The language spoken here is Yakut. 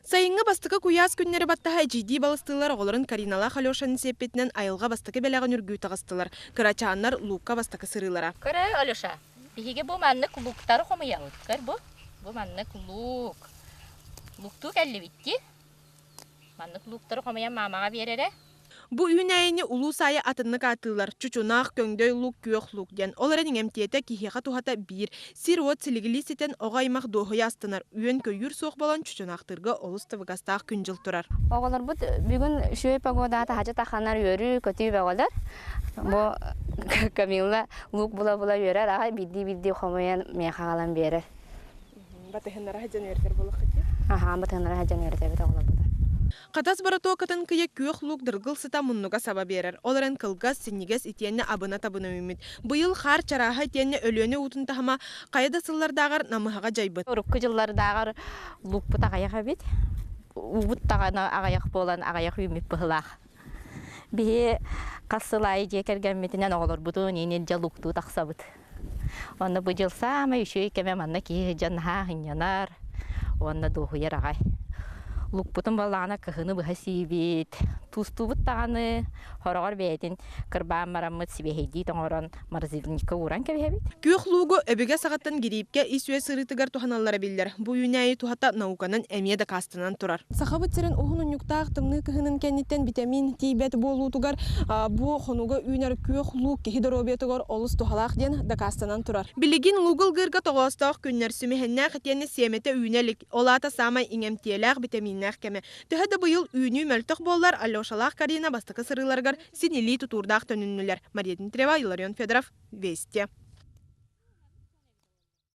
Сайыҥҥы бастакы куйаас күннэри баттаһа эдьиийдии балыстыылар оҕолорун Кариналаах Алешаны сиэппитинэн айылҕа бастакы бэлэҕин үргүү таҕыстылар. Кырачааннар луукка бастакы сырыылара. Көр Алеша, биһиги бу маннык лууктары хомуйабыт. Көр бу, бу маннык луук. Лууктуу кэллибит дии. Маннык лууктары хомуйан маамаҕа биэрэрэ. Бу үүнээйини улуус аайы атыннык ааттыыллар: чучунаах, көҥдөй луук, күөх луук диэн. Ол эрэн иҥэмтиэтэ киһиэхэ туһата биир. Сир-уот силигилии ситэн оҕо аймах дуоһуйа астынар, үөн-көйүүр суох буолан чучунаахтыырга олус табыгастаах күн-дьыл турар. Оҕолорбут бүгүн үчүгэй погодаҕа таһырдьа таханар үөрүү-көтүү бөҕөлөр. Бу Камилла луук була-була үөрэр аҕай биирдии-биирдии хомуйан миэхэ аҕалан биэрэр. Батыһыннара сылдьан үөрэтэр буолуоххут дии? Аһаа, батыһыннара сылдьан үөрэтэбит оҕолорбутун. Хатас боротуокатын кыйа күөх луук дыргыл сыта муннуга саба биэрэр. Ол эрэн кылгас, синньигэс итиэннэ абына-табына үүммүт. Быйыл хаар чарааһа итиэннэ Өлүөнэ уутун таһыма хайа да сыллардааҕар намыһаҕа дьайбыт. Урукку дьыллардааҕар луукпут аҕыйах эбит. Уубут даҕаны аҕыйах буолан аҕыйах үүммүт быһыылаах. Биһи хас сыл аайы дьиэ кэргэммитинэн оҕолорбутун иин илдьэ лууктуу тахсабыт. Онно бу дьыл саамай үчүгэй кэмэ манна киһи сылдьан наһаа сынньанар уонна дуоһуйар аҕай. Лукпутун балаҕана кыһыны быһа сиибит, туустуубут даҕаны, хороҕор бэйэтин кырбаан бараммыт сибиэһэйдии тоҥорон морозильникка ууран кэбиһэбит. Күөх луугу өбүгэ саҕаттан гириипкэ ис-үөс сырыытыгар туһаналлара биллэр. Бу үүнээйи туһата науканан эмиэ дакаастанан турар. Сахабыт сирин уһун унньуктаах тымныы кыһынын кэнниттэн битэмиин тиийбэт буолуутугар бу хонууга үүнэр күөх луук киһи доруобуйатыгар олус туһалаах диэн дакаастанан турар. Билигин луугу ылгыырга тоҕоостоох күннэр сүмэһиннээх итиэннэ сиэмэтэ үүнэ илик, ол аата саамай иҥэмтиэлээх, битэмииннээх кэмэ. Төһө да быйыл үүнүү мөлтөх буоллар, Алешалаах Карина бастакы сырыыларыгар син илии тутуурдаах төнүннүлэр. Мария Дмитриева, Илларион Федоров, Вести.